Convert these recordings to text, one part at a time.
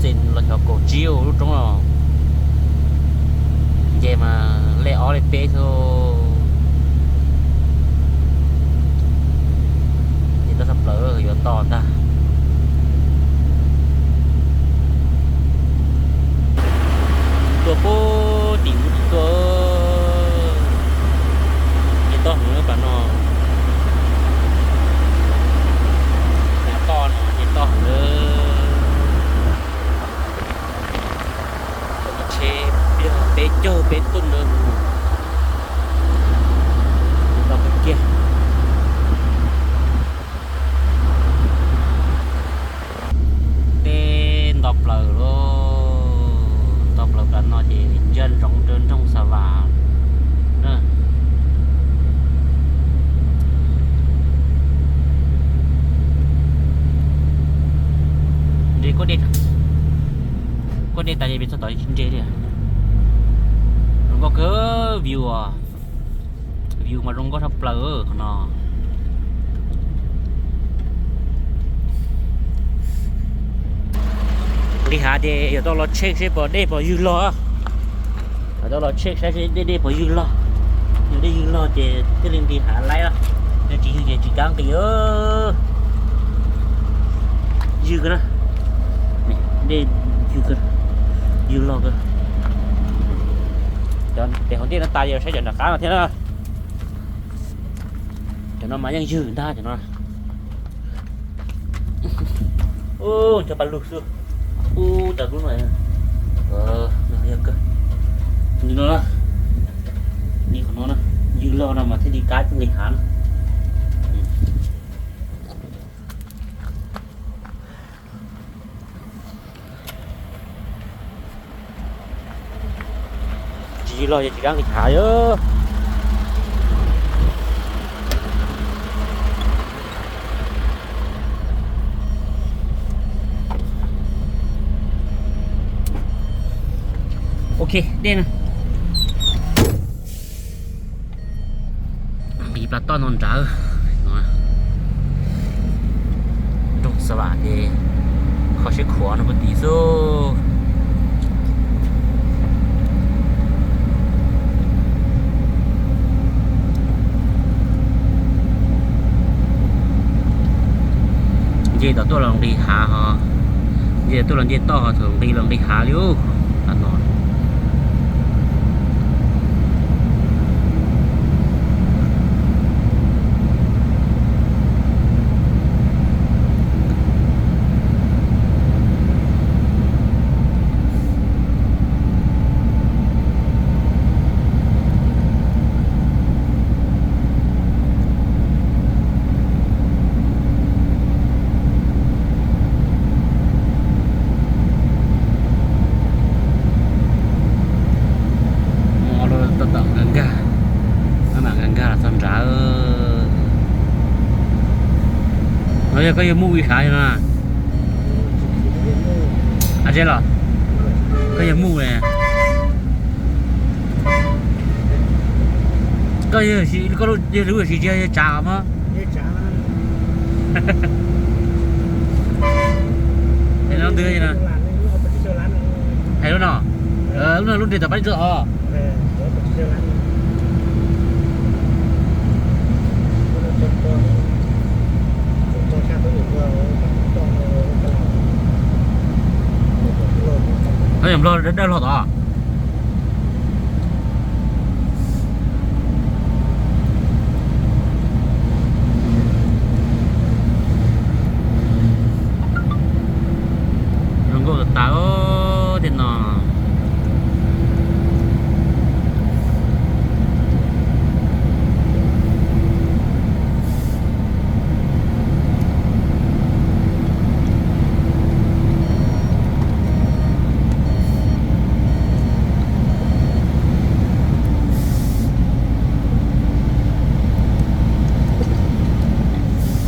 Tej los xyov kaum tsib lub roob los, nce mas lej ob lej peb xwb. Ces toj tshaj plaws yuav toj ntag. Tuaj puag tim ub tuaj, ces toj heev lawm pas no. Toj no ces toj heev lawm. Tsheb pliag peb caug peb tuj ntawd. Toj kawg kiag. Teb nto plaws lauj, nto plaws plas no ces ntsia ntsoov rau nroog Xa Vas na. Nres kuaj dej, kuaj dej tas ces pem txog tod tsis nres li. Zoo nkauj kawg view os. View mas zoo nkauj tshaj plaws qhov no. Nqis hav ces yuav tau los check seb puas dej puas ywg log. Yuav tau los check saib seb dej dej puas ywg log. Yog dej ywg log ces thiaj li nqis hav laib, yog tsis ywg ces tsis kam nqis. Ywg kawg na. Dej ywg, ywg log kawg. Cov tes hauv ntej no tas ces saib cov nram qab no thiab na. Cov no mas yeej ywg ntag cov no. Ub, cov paj lug xwb. Ub, cov lub no, no yog kawg. Li no na, li qhov no na, ywg log no mas thiaj li kam nqis hav na. Tsis ywg log ces tsis kam nqis hav os. Ok, dej na. Nqis plas toj no nrad no. Nroog Xa Vam ces kho siab khuav no puag tim xwb. Nce tom tuaj los nqis hav ho, nce tom tuaj los nce toj ho txawm nqis los nqis hav li ub. Tam no Mus los tau tom nkag nkag, mam nkag nkag los txog nrad. No yog koj yawg muj ib sav no na? Ab, tsis los, koj yawg muj ne. Koj yawg, koj yawg lub yawg tsis yog yawg tsav mog? Hais lub no, lub no lub nres tom pab ib txog os. Nplog dawb dawb hlo tod. Zoo nkauj tas tas tej no.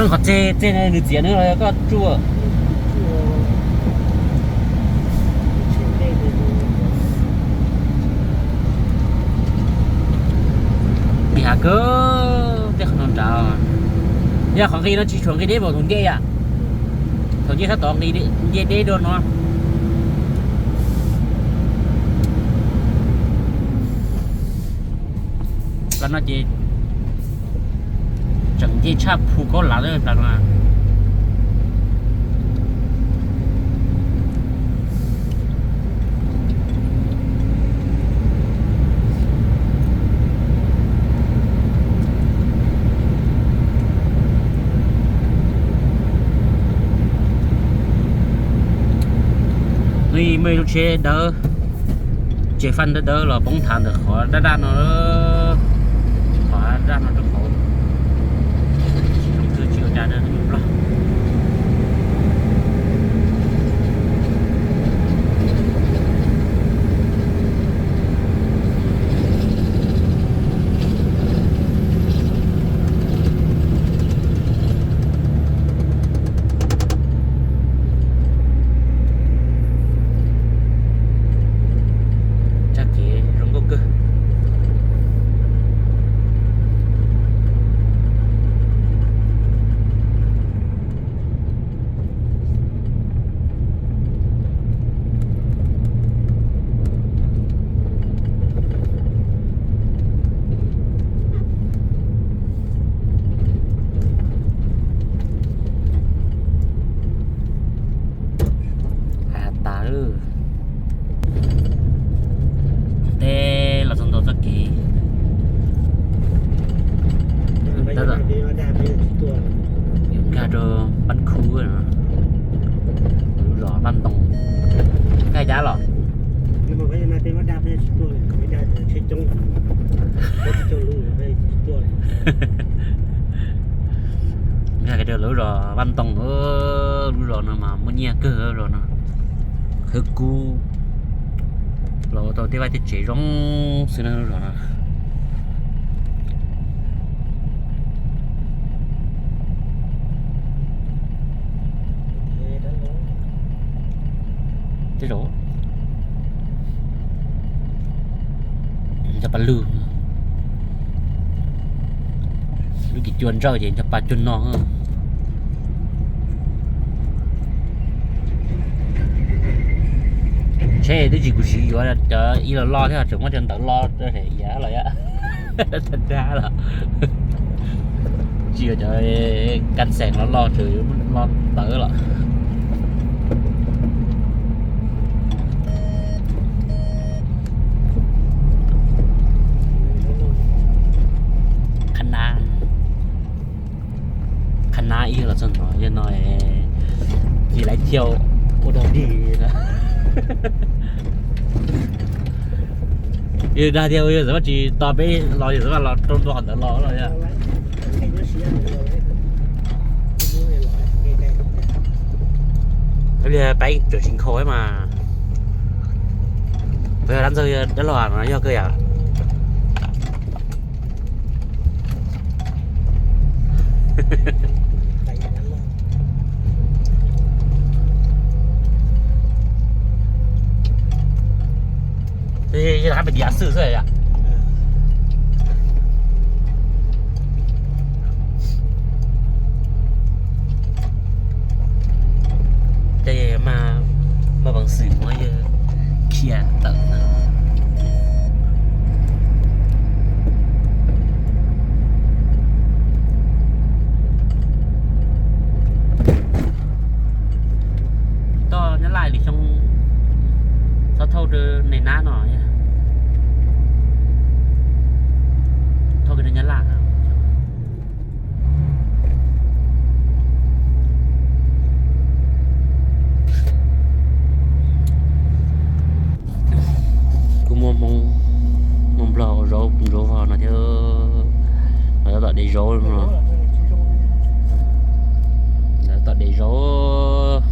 Qhov txej txej no nws txiav nws los yog koj tsuj? Nqis hav kawg tej qhov no nrad. Yog qhov nqis no tsis tshua nqis deb npaum thaum nce yom. Thaum nce sab tod nqis, nce deb dua no. No ces tseem nce tshaj Phu Kaub Lav lawm plas no. Nws muaj ib lub tsheb dawb, tsev faj dawb dawb los poob thav ntawm qhov daj daj no, qhov daj no rau qhov zoo twg tsis ua cas, nws Nplog. Tshaj kev zoo nkauj kawg. Has tas lawm. Teb los txog ntua txoj kev tab tom yuav nkag rau Pab Khu no, lub zos Vaj Ntoo. Nkag cas los? Nkag kiag rau lub zos Vaj Ntoo, lub zos no mas muaj nyiaj kawg, lub zos no khawb kub los ua tau tej vaj tej tsev zoo xwb na lub zos no. Tej zaum nco pas lug, lub kis cua ntsawj ces nco pas cuag no. Tsheb twb tsis kuv siv yuav cov ib los loj thiab tseem muab cov ntawd loj iav los dab los tsis yuav cov kab xeem los loj tseem loj tawv los. Qhab nab, qhab nab ib los txog no, yog no ces laiv thiaj ua dog dig. Yog dag tias yog txawm tsis tos peb los yog txawm los rau ntua qhov ntawd los los yog. Li peb tseem tsis nkhaus mas, peb dab ntxawg dab laug no yog kawg yam. Qab pem tias xwb xwb yom. Ces mas, mas peev xwm muab yawg khiav tawm na. Toj Nyab Laj lwm xyoo txhob thauj rau Nais Nab no, thauj kiag rau Nyab Laj. Kuj muaj Hmoob, Hmoob Nplog ua zaub ntsuav vog no thiab. Lawv tab tom de zaub no. Lawv tab tom de zaub.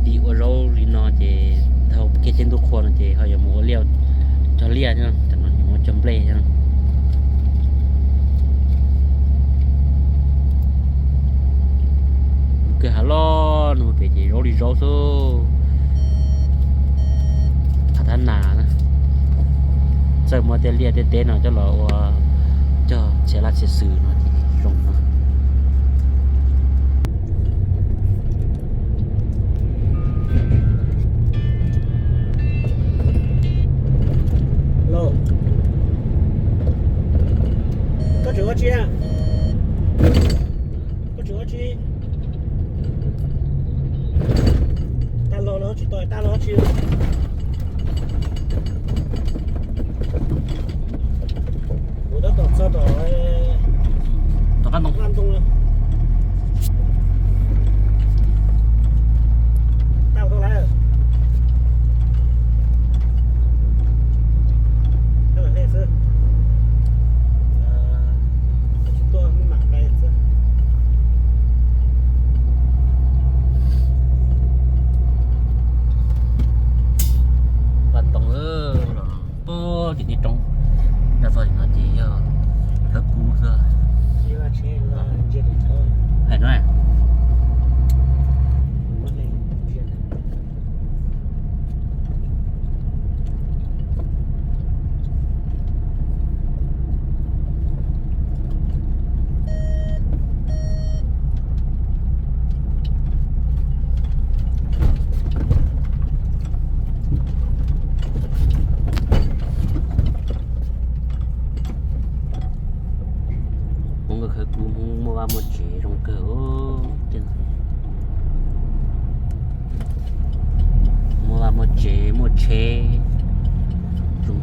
Tim ua zaub li no ces dhau kiag tej ntuj qhua no ces ho yuav mus ua liaj, cog liaj thiab, tam no yuav muab cog nplej thiab. Kwj ha loj no pem ces zaub li zaub xwb. Qhov thab nas na, txawj muab tej liaj tej teb no coj los ua cog txhia laj txhia xwm no ces zoo no. Lauj,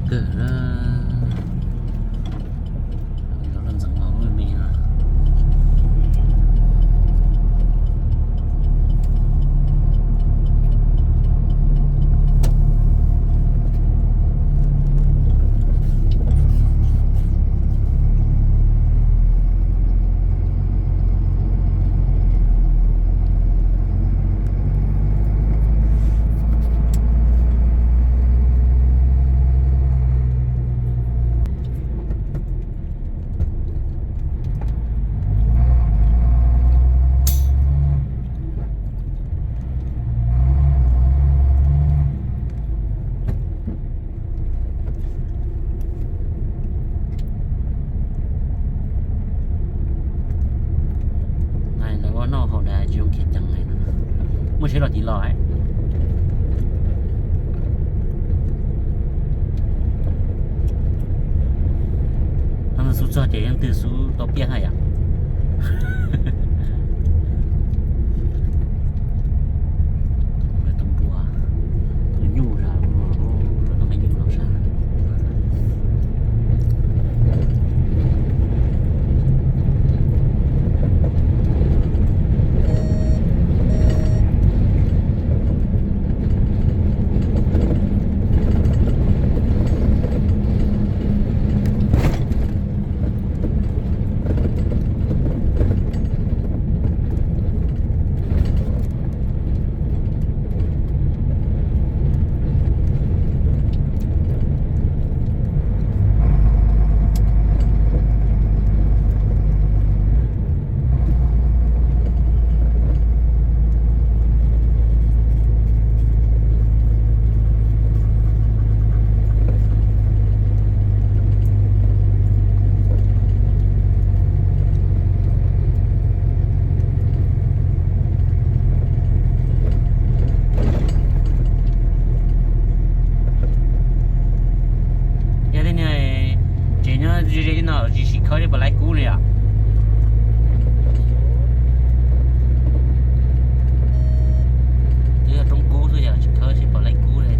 kawg na. Los ntxeev los lub me no. Lawv ua noj haus na tsis zoo khiav ceev. Muaj tsheb los tim los. Xub txog ces yeej twg xub tau piaj haj yam. Tus npua, tus nyuj zag, los noj me nyuj los sab. Yog tej niag tsev nyob ze ze li no tsis sim khawb li puas laib kub li yom? Twb yog roob kub xwb yog tsis khawb seb puas laib kub li.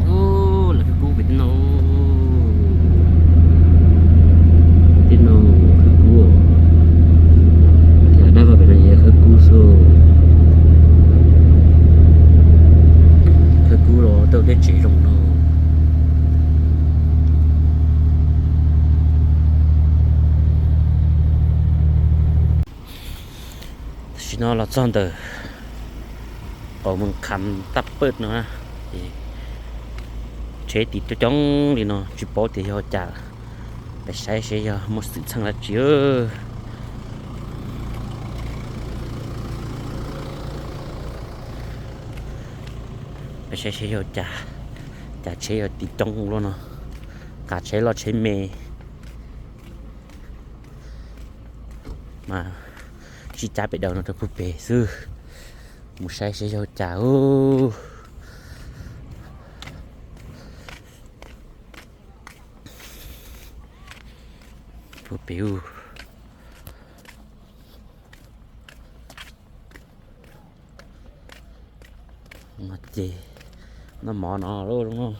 Ub, lawv khawb kub pem tej no. Tej no khawb kub. Yog dab vaj pem no yog khawb kub xwb. Khawb kub los tau tej tsev zoo no. Tam sim no los txog ntawm qaum Moos Kham Tap Pawj no, ces tsheb tiv coob coob li no tsis paub tias yog cas, peb saib seb yog muaj xwm txheej dab tsi. Peb saib seb yog cas, cas tsheb yog tiv coob ua luaj no, nqa tsheb loj tsheb me mas sib cab pem daws no rau puag pem xwb. Mus saib seb yog cas. Puag pem ub. No ces noj mov no lauj.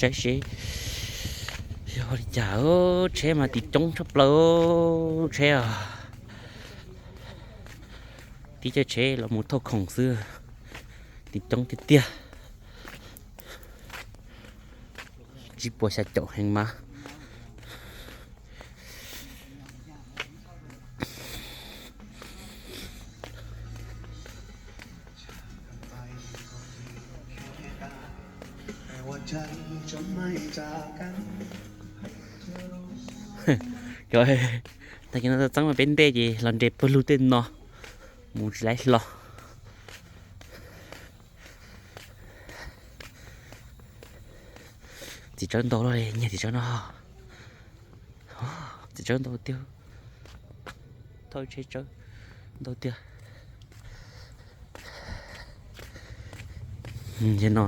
Saib seb yog li cas, tsheb mas tiv coob tshaj plaws tsheb os. Tib caij tsheb los mus thauj khoom xwb, tiv coob tiag tiag. Tsib puas xya caum heev mas. Cov, tag kis no txeeb mas peb ntej ces los nres pawg lug tej no, mus tsis laib hlo. Txiv tsawb ntau loj li, nyiag txiv tsawb no. Txiv tsawb ntau tiag, thauj tsheb tsawb ntau tiag. No,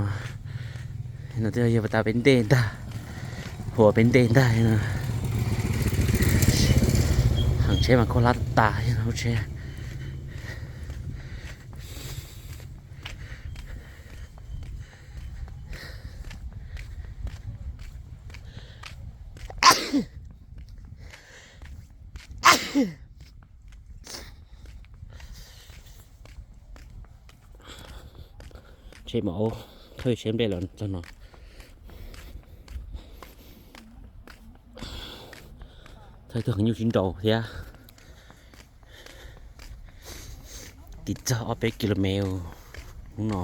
no twb yog tas peb ntej ntag, hua peb ntej ntag. Heev tsheb mas koj lab tas lub tsheb. Tsheb maum aub thawj tsheb nplej los txog no. Thawj tug heev nyuj sib nraus thiab. Tiv txog ob peb ki lo mev hnub no.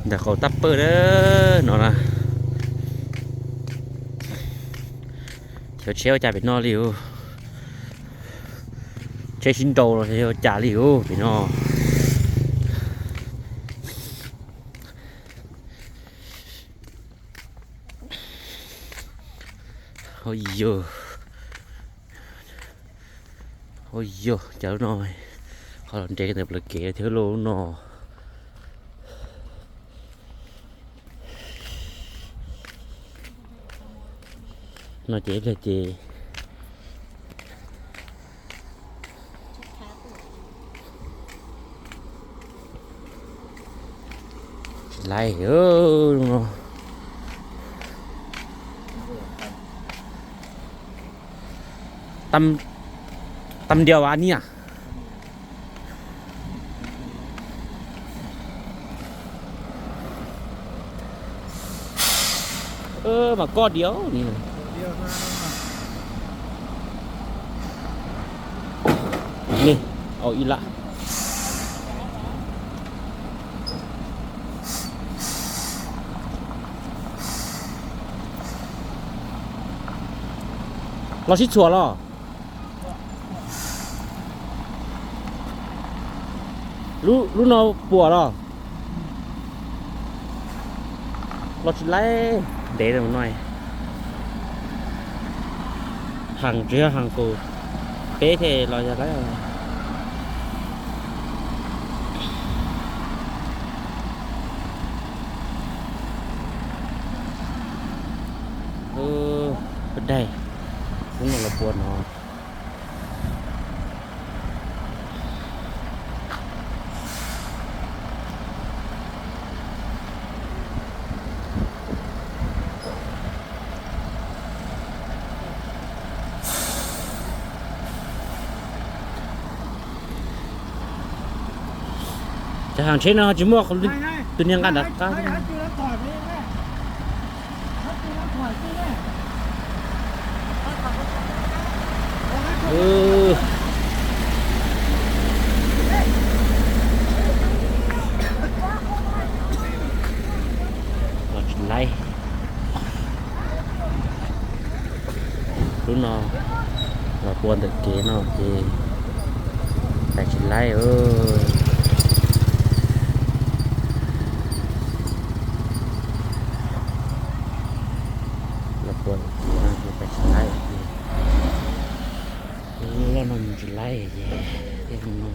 Ntawm qaum tab pawj no na, xyov tsheb ua cas pem no li os. Tsheb sib nraus los xyov ua cas li os pem no. Ua yog, ua yog cas lub no ho los nres ntawm plawv kev thiab lub no. No ces ib pliag ces tsis laib no. Tam diav as niam. Mas koj diav ni. Au ib lab. Los sib txhuam los? Lub no puas los? Los tsis laib ntev no. Heev tsis yog heev tus peb thiaj los yog laib. Peb daig, lub no los puas no. Cov heev tsheb no tsis muaj tus niag nqa nram qab. Los tsis laib. Lub no los puas ntawm kev no ces pais tsis laib. Los puas ntawm kev no ces pais tsis laib. Lub loj no mus tsis laib ces thiaj no.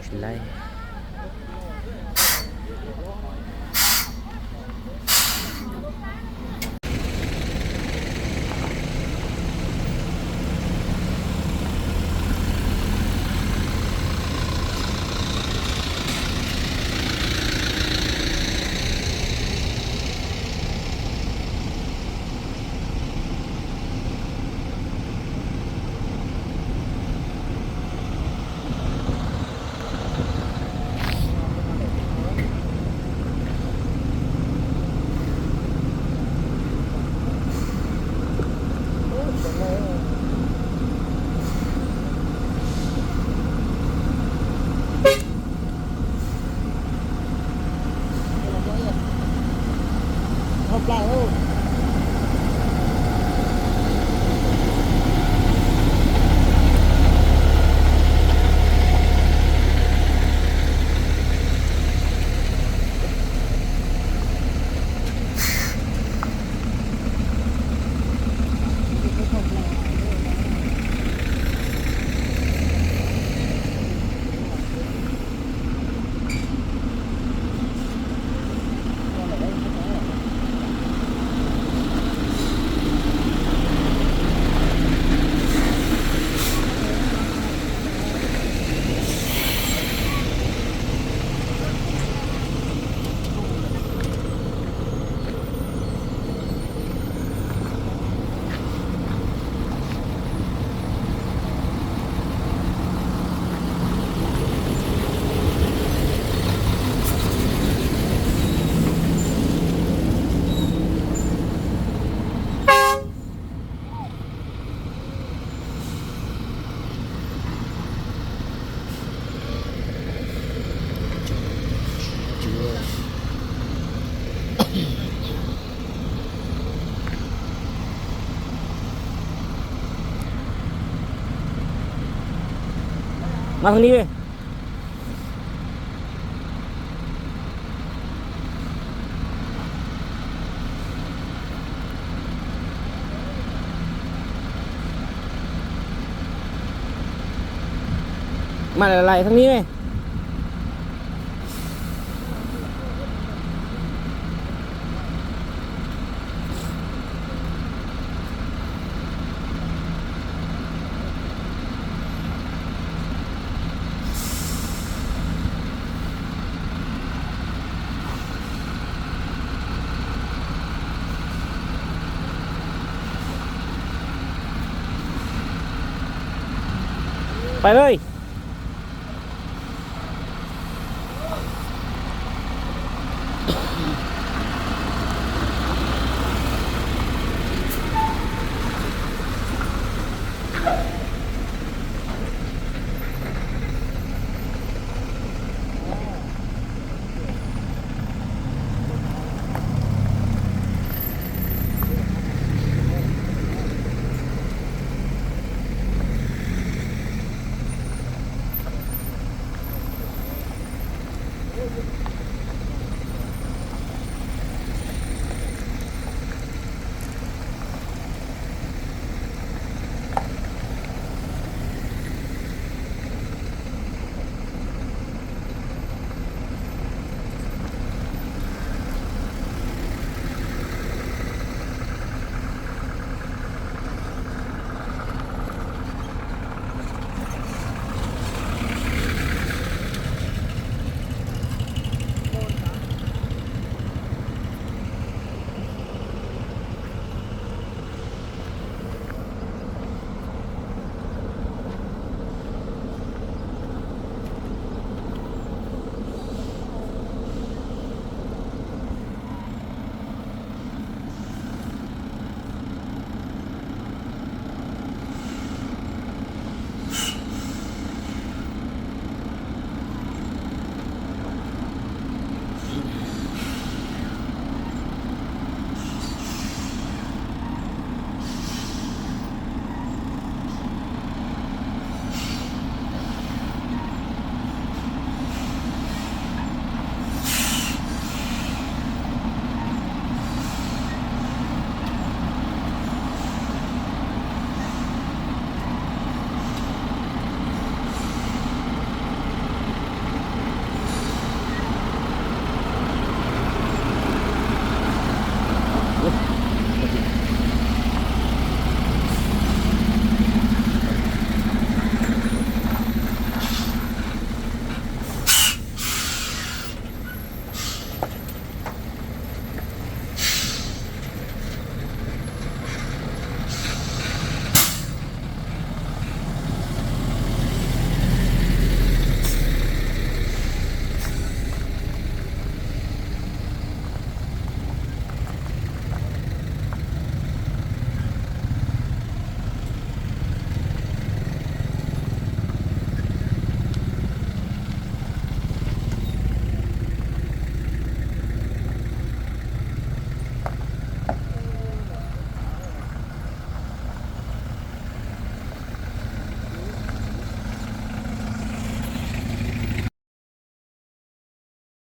Tsis laib. Mas thaj ni, mas lais thaj ni. Pais lawm.